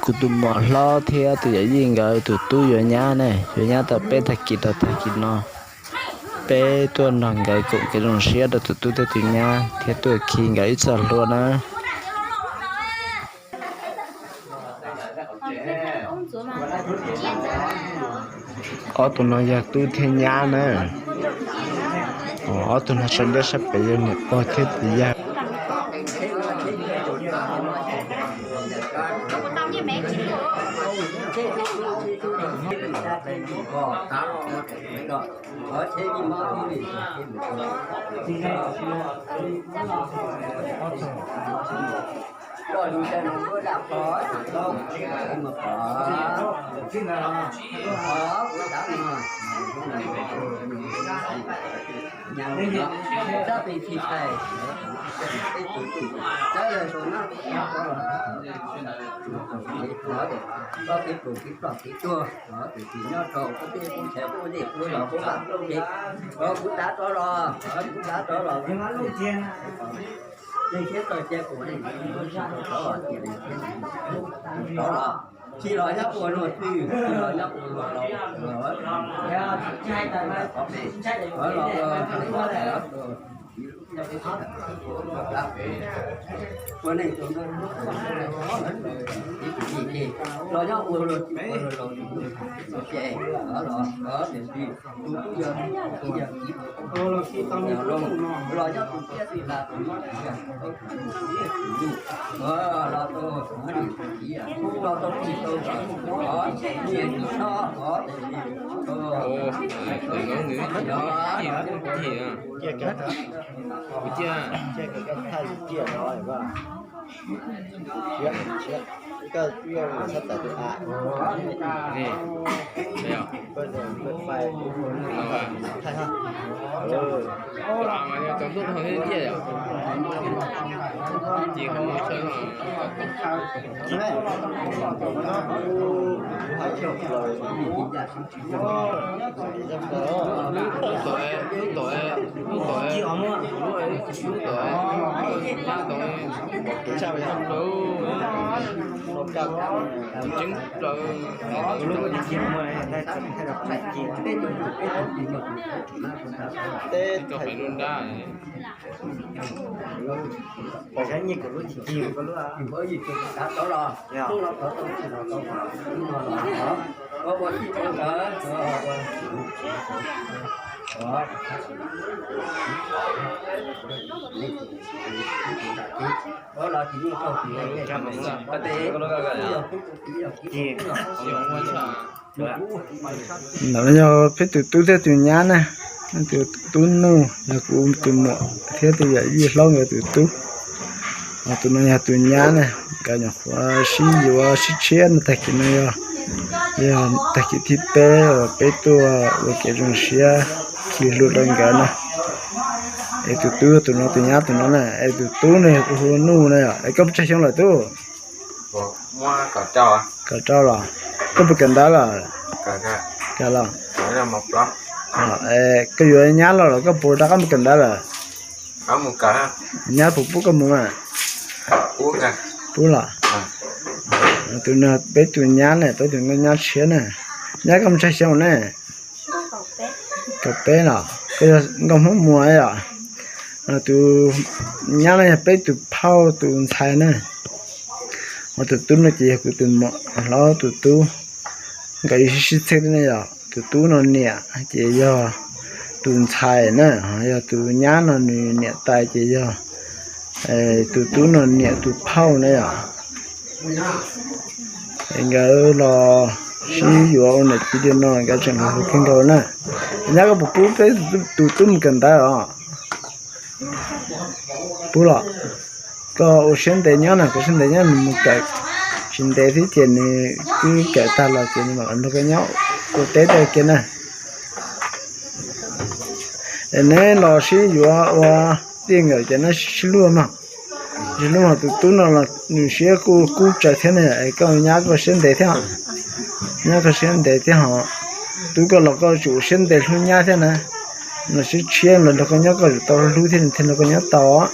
Kuv tus muam hlob thiab tus yawm yij nkawd tus tub yuav nyab ne, yuav nyab tau peb tag kis rau tag kis no. Peb tuaj nrog nkawd koom kev zoo siab rau tus tub thiab tus nyab thiab tuaj khi nkawd ib txoj hlua na. Ob tug no yog tub thiab nyab na. Ob tug no sab ntiab sab pem yog niam pog thiab txiv yawg. Kuv tav rov los, kuv tav rov los, tsis los nyob ua luag twg, tsis los nyob ua luag laus, ua neej los nyob ua luag twg, ua luag laus, ces los, tiam sis tus twb yog, tus twb yog, los nyob tus thiab tsis tas tus nyob tus yog, los tau, los tau tsis tau, nyias tsis tau, Tseeb plaws. Teb thaij nyiaj kuv lub tsis cig, koj lub. Ntawm no yog peb tus tub thiab tus nyab na, tus tub Nuj yog kuv tus muam thiab tus yawm yij hlob nkawd tus tub. Tus no yog tus nyab na, nkawd nyuam qhuav sib yuav sib tshiab no tag kis no yog, yog tag kis thib peb uas peb tuaj ua kev zoo siab khi hlua rau nkawd no. Es tus tub tus no, tus nyab tus no na, es tus tub no yog tus hu ua Nuj na yom. Es koj puas tsawg xyoo lawm tub? Kaum rau los? Koj puas kawm ntawv lawm? Kawm los. Koj yuav nyab los los koj puas rov qab mus kawm ntawv lawm? Nyab puas pub koj mus? Pub los. Tus no peb tus nyab na, peb tus nkauj nyab tshiab na. Nyab koj mus tsawg xyoo ne? Kaum peb los? Koj yog nkauj Hmoob Muas yom. Tus nyab no yog peb tus phauj tus ntxhais na. Ho tus tub no ces yog kuv tus muam hlob tus tub, nkawd sib sib txheej ne yom. Tus tub no niam ces yog tus ntxhais na, yog tus nyab no nws niam tais ces yog tus tub no niam tus phauj na yom. Es nkawd los sib yuav ua niam txiv li no nkawd tseem hluas kawg nkaus na. Nyab koj puas pub peb tus tub mus kawm ntawv os? Pub los. Koj ua siab ntev nyob na, koj siab ntev nyob nws mus kawm tsis ntev thiab ces nws twb kawm tag los ces nws mam nrog koj nyob ua teb tag kiag na. Es neb los sib yuav ua tij nkawm ces neb sib luag mog. Sib luag mog, tus tub no los nws siab kuj kub tsawv thiab ne, es koj nyab koj siab ntev thiab, nyab koj siab ntev thiab hos. Tub koj los koj tsum siab ntev hlub nyab thiab na. Los sib tshiab los nrog koj nyob koj tsum tau hlub thiab nws thiaj nrog koj nyob tau.